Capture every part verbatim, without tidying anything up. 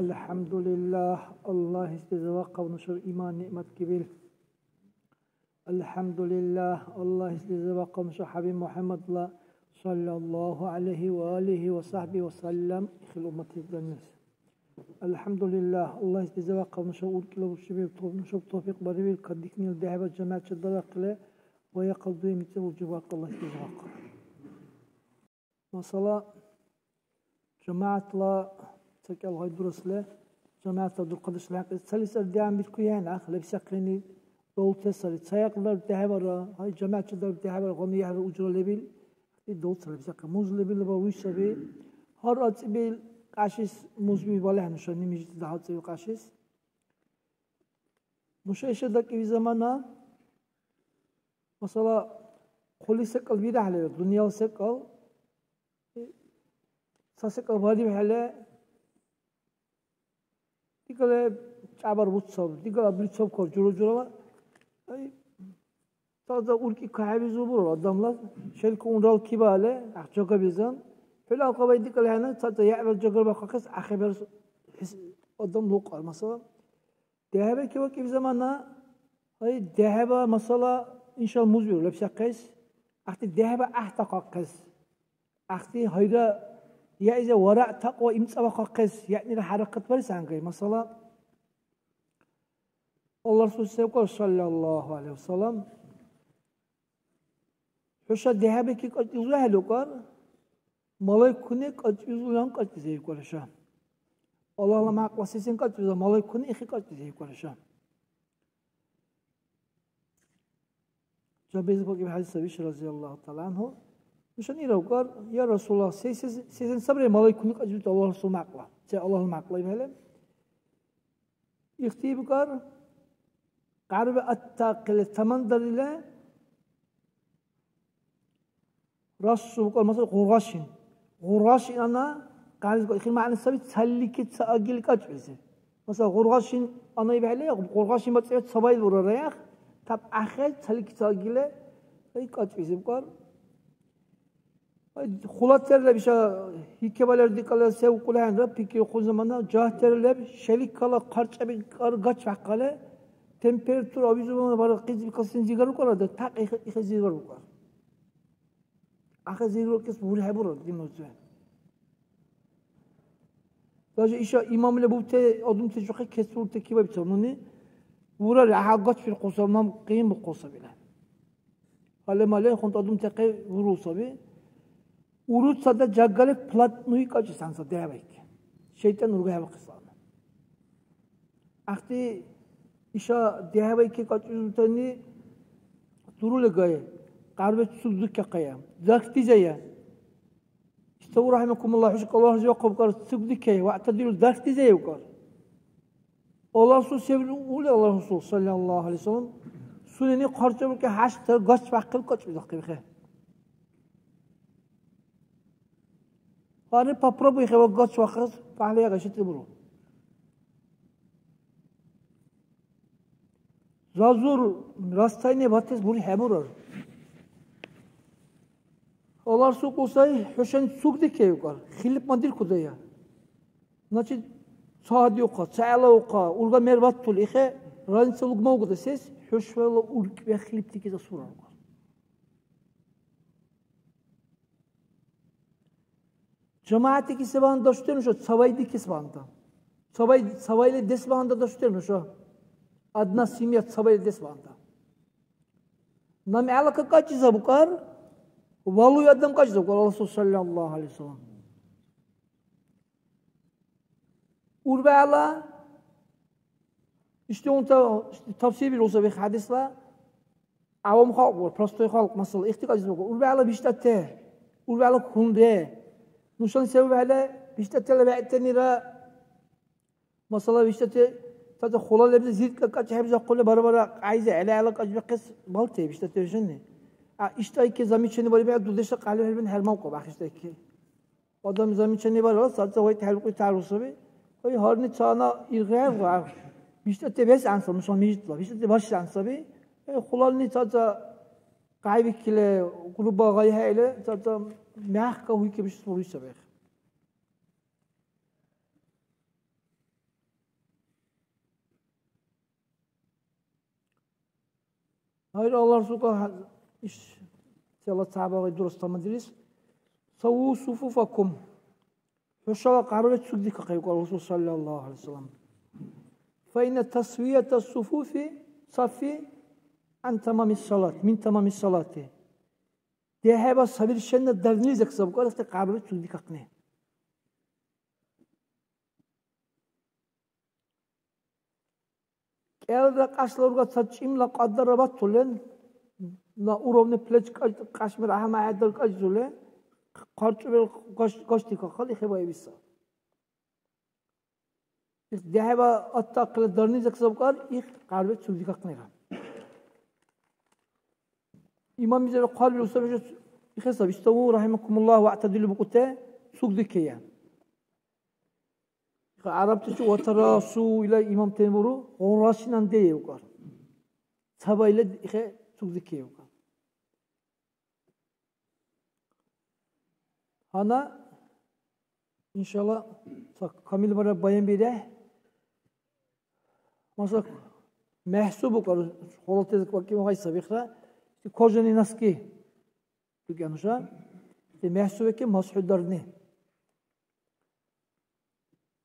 АлхӀямдулиллагь, Аллагьис дезавахъав нушаб иман-ниъмат гибил. АлхӀямдулиллагь, Аллагьис дезавахъав нушаб ХӀябиб МухӀяммадла, саллаллагьу гӀялайгьи ва алигьи ва сахӀбигьи ва саллям, ихил умматизирнис. АлхӀямдулиллагь, Аллагьис дезавахъав нушаб уркӀила уршибил, нушаб тавфикь барибил, кадикнил дехӀиба жамигӀят чедарахъили ва яхъал дуги мицӀирли уржибаркьа Аллагьис дезавахъав. Масала, жамигӀятла ца-кӀел гъай дурасли, жамигӀятла дурхъадешла хӀякьлис цалис ардегӀан биркуяна, лебсахъини, балутес сари. Ца якьлар дехӀебара, гьай, жамигӀят чедариб дехӀебара, гъамли яхӀра ужра лебил, ахъти дав ца лебсахъи. Муз лебил баруй саби. Гьар ацӀибил кьяшис музби балехӀе нушани мижитла гьар ацӀибил кьяшис. Нуша иша дакӀиби замана, масала, хъули секӀал бирахӀели, дунъяла секӀал, ца секӀал барибхӀели, дигала чӀябар буцаб, дигала блицаб кар жура-журала. Ай, таза уркӀи кахӀебизур бурал адамла, шелка унрал кибали, ахъ жагабизан. ХӀула алкъабай дигала хӀяна, цаца яхӀрал жагар бахъахъес ахӀебарес адам лукьар. Масала, дехӀеба кивакӀиб замана, гьай, дехӀеба масала, иншалла, музбиру лебсахъес, ахъти дехӀеба гӀяхӀтахъахъес, ахъти гьайра яизе вара такьва имцӀабахъахъес, яънира хӀяракат барес гӀянгай. Масала, Аллагь Расул севкъар, саллаллагьу гӀялайгьи ва саллям, ХӀуша дехӀеба ки кьакьилзули хӀелукьар, малайкуни кьакьилзулан кьакьизайкӀар иша. Аллагьла мякьла сесен кьакьилза, малайкуни ихи кьакьизайкӀар иша. Жабез бакӀиб хӀядис саби иш, разияллагьу тагӀала гӀянгьу. Нушани ира укьар, я Расулаллагь, се-, се-, сесен сабри малайкуни кьакьизули Аллагьла Расул мякьла? Се Аллагьла мякьла ибхӀели? Ихти бикӀар, гӀярби аттахъили тамандарили, расу бикӀар, масала, гъургъашин. Гъургъашин ана, гӀярбизиб ихил мягӀна саби, цаллики ца агили кьакьбизи. Масала, гъургъашин ана ибхӀели, гъургъашин бацӀи ца байл бурара, тап ахӀен, цаллики ца агили, ай, кьакьбизи бикӀар. Хъула терлаб иша хӀикебалер дикӀала се укӀули ахӀенра, пикрихъун замана, жагь терлаб, шеликала хъарчӀаби кьар-, гачбяхъали, температура авизубана бара къизбикасин зигарукӀарада, так ихе, ихе зигарукӀар. Ахе зигарукӀес бури хӀебурар, динна узби. Даже иша имамли бубти адамти жухъи кесурти кибаб ца нуни, бурар, гӀяхӀял гачбирхъуса, наб къиянбухъуса била. Гьале-мале хунтӀ адамтахъи урул саби. Уруцада жагали плотный кьакьес гьанса дявайки. ШайтӀан ургахӀебухъес ана. Ахъти иша дявайки кьакьизутани дурули гая, къарбеццуг дукахъая, дархдизая. Иштаву, рахӀимакумуллагь, хӀуша калахъзи вахъубкӀар, цугдикай, вягӀтадиру, дархдизая укӀар. Аллагь Расул севли ули, Аллагь Расул, саллаллагьу гӀялайгьи ва саллям, сунени хъарчӀа букӀи хӀяшт гачбяхъиб кьакьбизахъибхӀе. Гьарри попробуйхӀе ва гачбахъес, пагьла ягъайчи тӀибуру. Зазур расстояние батес бури хӀебурар. Алар сукъу сай, хӀушани цугдикеукӀар, хилипмадиркудая. Значит, ца гьадиухъа, ца гӀелаухъа, урга мер баттули ихе, разница лугмаугуда сес, хӀушала уркӀбя хилипдикес асураркур. ЖамагӀятдикеси багьандан дашутер нуша, цавайдикес багьандан. Цавай, цавайли дес багьандан дашутер нуша. Одна семья цавайли дес багьандан. Наб гӀела какӀачӀиза букӀар, валуй адам качӀиза букӀар, Аллагь саллаллагьу гӀялайгьи ва саллям. УрбегӀла ишдигъунта тавсир биру саби хӀядисла. ГӀявам халкь бура, простой халкь, масала, ихтикьаллис букӀар. УрбегӀла биштӀати, урбегӀла хьунре. Нушани се урбегӀла биштӀатала вегӀтанира, масала, биштӀати цацахъула лебли зиркьа кьачӀ хӀебизахъули, бара-бара кьяйзи гӀела-гӀела кьачӀбихъес балти биштӀати хӀушани. А иштӀайки замечание барибхӀели, дудешла кьяли хӀербани хӀермалкьуб, ахӀи, иштӀайки. Адам замечание бариб, цаца вайти хӀербикӀули тяхӀяр саби. Ой, гьарни цана иргъехӀе, биштӀати бес гӀян саби, нушала мижитла, биштӀати башес гӀян саби. Ой, хъулални цаца кайбикили, грубо гъайхӀели, цаца мягко гьуйкиб иш буруй саби. Гьайра, Аллагь Расулка иш села ца багъи дурас тамадирис. Савву суфуфакум. ХӀушала хъарбарес цугдикахъи, викӀар Расул саллаллаху гӀалайхи ва саллям. Фа инна тасвията суфуфи сафи ан тамами салат, мин тамами салати. ДехӀеба совершенно дарнили заксабкӀар, ихти хъарбарес цугдикахъни. КӀелра кьяшла урга ца чӀимла кьадарра батулен, на уровне плеч кьяш-, кьяшмира гьамадхӀедар кьяшзули, хъарчӀубел гаш-, гашдикахъал ихъ баибси. Их дехӀеба аттахъила дарни заксабкӀар, их хъарбарес цугдикахънира. Имамлизира хъарбируса хӀуша ихъесаб, иштаву, рахӀимакумуллагь, ваътадилу букӀуте, цугдикея. ГӀярабтачи ватарасу ила имамтани буру, гъуррашинан дее укӀар. Цабаила ихе цугдикеевка. Гьанна, иншалла, ца камил бара баянбирехӀе. Масала, мяхӀсу букӀар, халатес вакӀиб гъай сабихъра, кожаный носки. Дукья нуша, ити мяхӀсу веки масхӀударни.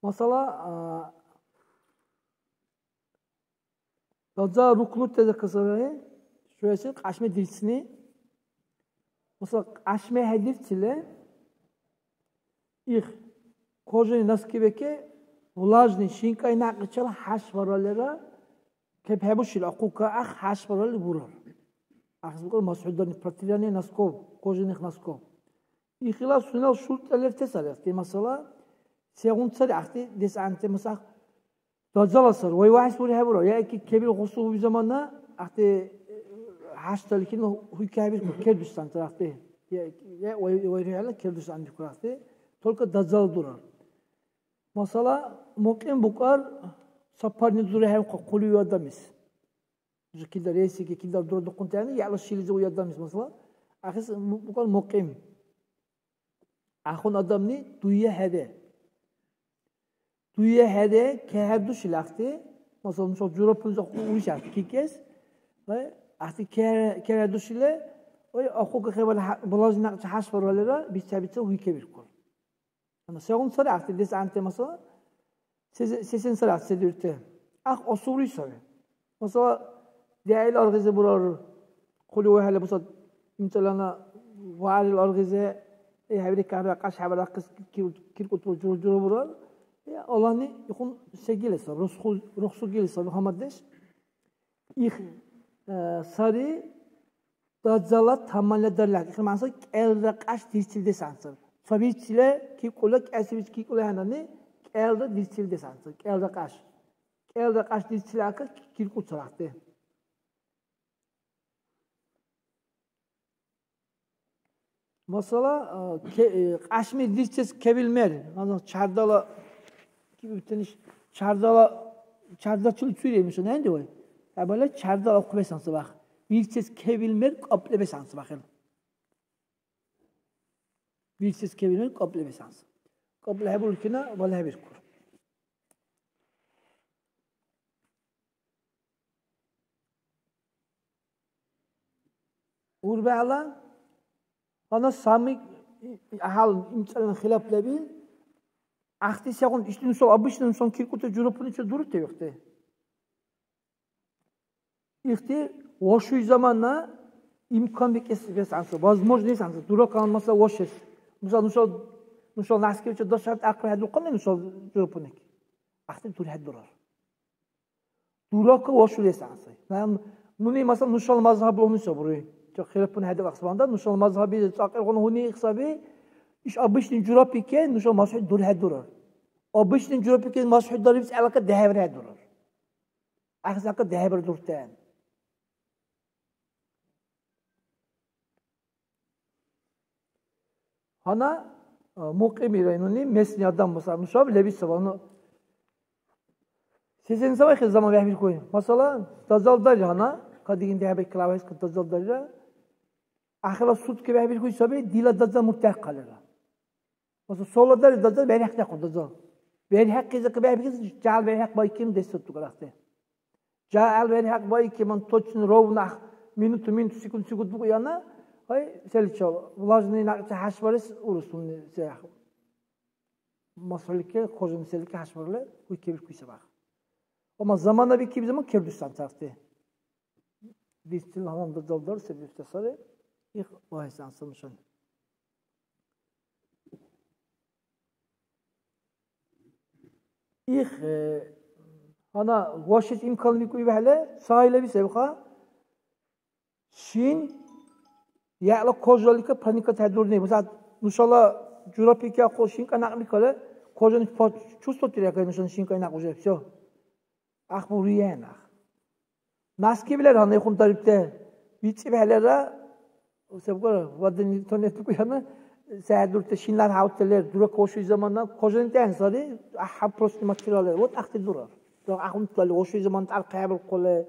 Масала, а, Даза рукнуртазир касарали, шуэсил кьяшми дирцни. Масала, кьяшми хӀедирцили, их кожаный носки беке, влажный, шинкӀай някъичала хӀяшбаралира, кебхӀебушил ахъука, ах, хӀяшбарали бурар. Ахъес букӀар масхӀударни, протирание носков, кожаных носков. Ихила сунела шуртӀа лерти сари, ахъти масала, сегъунцари ахъти десгӀянти масах, Дазала сар, вай вяхӀси урехӀе бурар. Я ки кебил гъусл уби замана, ахъти, э, хӀяшталикин хӀуй кабиркур, кердуш сантар ахъти. Я, я вай, вай рехӀела кердуш андикур ахъти. Только дазала дурар. Масала, мукьим букӀар, сапарни дурехӀе хъули адамис. Уже кидар рейсиги, кидар дурадухъунти яни, яла шилизи уй адамис, масала. Ахъес му-, букӀар мукьим. Ахъун адамни дуя хӀеде. Дуя хӀеде, кехӀедушили ахъти, масала, нуша журапунза хъу-, уриши ахъти кикес, ва ахъти ке-, кехӀедушили, ой, ахъука хӀебала хӀя-, балажи някъчи хӀяшбаралира, бица-бица гьуйкебиркур. Ана сегъунцари ахъти десгӀянти, масала, Се-, се-, сен сарахъ се дирути? Ахъ асубри саби. Масала, дягӀил аргъизи бурар, хъули вайхӀели бусад имцӀалана вагӀялил аргъизи, э, хӀябирикахӀебира кьяш хӀябарахъес кир-, киркутбур жура-жура бурар. Э, Аллагьни ихъун сегили саби, рухсу-, рухсугили саби гьамаддеш. Их, э, сари, Дазала таманла дарили ахӀи. Ихъли мягӀна сай кӀелра кьяш дирцили десанцар. Цабирцила кикӀула, кӀясибирци кикӀула хӀянани кӀелра дирцили десанцар. КӀелра кьяш. КӀелра кьяш дирцили ака киркуцар ахъти. Масала, а, ке-, э, кьяшми дирцес кебил мер. Ана чардала, ки бутаниш, чардала, чардачил цури миша нанди вай. Абала чардала хъубесан сабах. Дирцес кебил мер кьаплебесан сабахел. Вирсис кевирнили кьапӀли бесанс. КьапӀли хӀебуркина, вала хӀебиркур. УрбегӀла гьанна сами гьал имцӀалан хилаф леби. Ахъти сегъуна ишди нушала обычно нушала киркьути журапуначи дурути вегӀти. Ихти вашуй замана имкан бикӀес вес анса, возможность анса, дуракан масала вашес. Мисал, нушал, нушал наскивича дашар ахъри хӀедулхъан, нушал журапуник. Ахти дур хӀедурар. Дурака вашулес анса. Нан, нуни, масала, нушал мазгьаб лугьни сабури. Ча хилафун хӀедак ахсбанда, нушал мазгьаби цӀакьиргъуна гьуни ихсаби, иш обычный журапике, нушал масхӀуд дур хӀедурар. Обычный журапике масхӀуд дариб цӀалака дехӀевра хӀедурар. Ахзака дехӀбар дуртен. Гьана, а, мукьими районуни местный адам, масала, нушаб лебисаб, ну, сезен сабай хил заман бехӀбиркуй. Масала, дазал дари гьана, кадигин дехӀбай килавайс дазал дарира. Ахила сутки бехӀбиркуй саби, дила даза муртахъалира. Масала, сола дари даза берхӀехъдяхъу даза. БерхӀехъи зака бехӀбикес, жагьал берхӀехъ байким десяту карахъти. Жагьал берхӀехъ байкиман точно ровно ах-, Минуту, минуту, секунд, секунд букӀуяна, гьай, селичил, влажный нягӀчи хӀяшбарес урус нуни се ахӀен. Масалике, кожаный селике хӀяшбарли, гьуй кебиркуй се бахъ. Амма замана бикиб заман кердусан царти. Дистил гьанам дадалдар се бифта сари, их вагьесан са нушани. Их, э, гьана вашес имкан викӀуй вегӀла, сайлаби севха, шин, яла кожалика проникать хӀедурни. Мисал, нушала жура пикахъу шин кайнакъ бикале, кожани по-, чувствовать рякай нушани шин кайнакъ уже, всё. Ахъбуриен ах. Наскиб лер гьанна ихъун дарибти. ВицӀибхӀелира, се букӀара, вадани тонет букӀуяна, сягӀят дурти шинар гьавти лер, дура кошуй замана, кожани тян сари, ахӀа просто материал лер, вот ахъти дурар. Ахъунтали кошуй замана тӀар хъябиркули,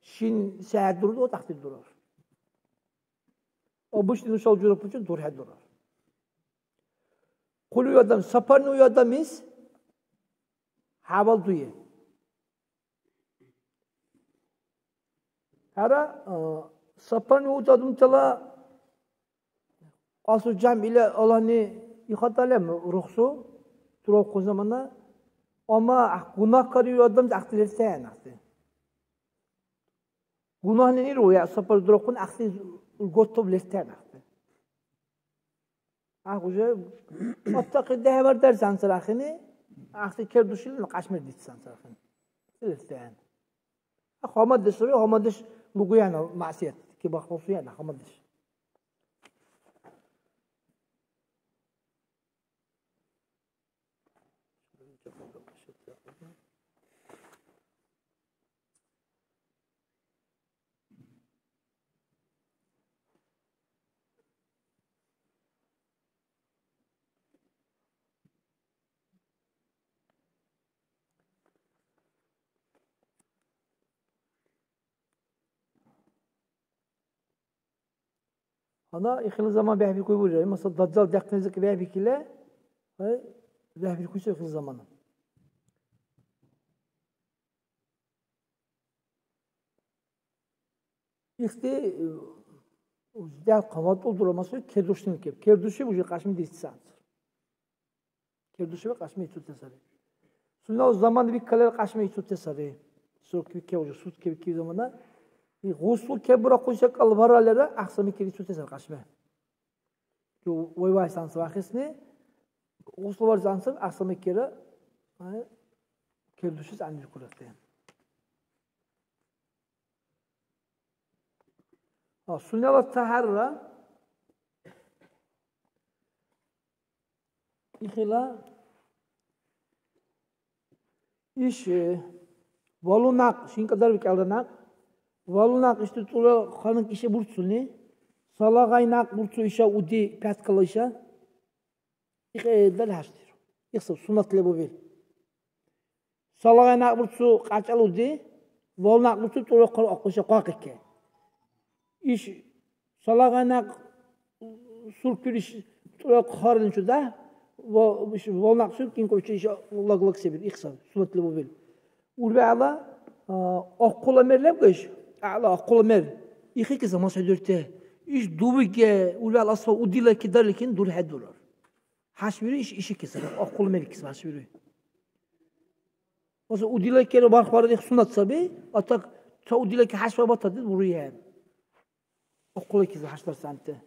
шин сягӀят дурди, вот ахъти дурар. Обычный нушала жураб учӀун дурхӀя дурар. Хъули адам, сапарни адамис хӀябал дуе. ХӀера, а, сапани ут адамтала кьасу жам ила Аллагьни ихатӀалем рухсу, туравхъу замана, амма гунагькари адам ахъти лерсаен ахъти. Гунагьни иру, я сапар дурахъун ахъти готов лерсаен ахъти. Ах, уже оттахъи дехӀвар дарес анцӀрахъини, ахъти кердушили кьяшмир дицес анцӀрахъини. СилисдехӀен. Ах, гьамаддешури, гьамаддеш лугуяна маъсият, кибахъусуяна гьамаддеш. Гьанна ихила заман бехӀбихьуй бурира. Масала, дажжал дяхънилизир бехӀбихьили, гьай, бехӀбихьуси ихила замана. Ихти, э, дяхъ гьамадтӀул дура, масала, кердушнил кеб. Кердушиб уже кьяшми дирцанцӀ. Кердушева кьяшми ицути сари. Сунела замана бикалера кьяшми ицути сари. Сутки бикев уже, сутки бикив замана. И гъусл кебурахъуси секӀал баралера, ахсамикир ицути сари кьяшми. Ю вай-вай санса вахисни, гъусл варзанса ахсамикира, а, кердушес гӀягӀнили курахъен. А, сунела тяхӀярра ихила иш, э, валу някъ, шинкьадар викӀалра някъ, валу някъ ишди цӀура ханак иша бурцуни, сала гъай някъ бурцу иша уди пяткала иша, ихъе дали хӀяшдиру. Ихсаб суннат лебубил. Салагъай някъ бурцу кьячӀалуди, вал някъ бурцу тӀурухъал ахъуша къакъикке. Иш салагъай някъ суркур иш тӀурухъ харин чуда, ва иш вал някъ сур кӀинкӀурчи иш лаг-лаг се бир, ихсаб, суннатли бубил. УрбегӀла, а, ахъула мер лебгаш, гӀяхӀла ахъула мер. Ихикиса масхӀедурте. Иш дубике, урбегӀла асфа удила кидарли кин дурхӀедурар. ХӀяшвири иш, ишикиса, ахъула мер киса хӀяшвири. Масала, удила кера барх барадихъ суннат саби, а так ца удила ке хӀяшва батадид буруян. Ахъула киза хӀяшдар санте.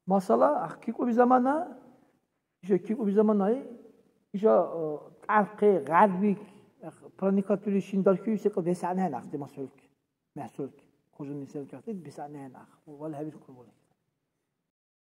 Масала, ахъ, кикӀуби замана, иша кикӀуби замана, иша, э, тӀярхъи, гъярбик, ахъ, проникатури шин дархьули секӀал бесгӀянахӀен ахъти масхӀурки, мяхӀсурки, кожаный селкахъти бесгӀянахӀен ахъ, вала хӀебиркур бурес.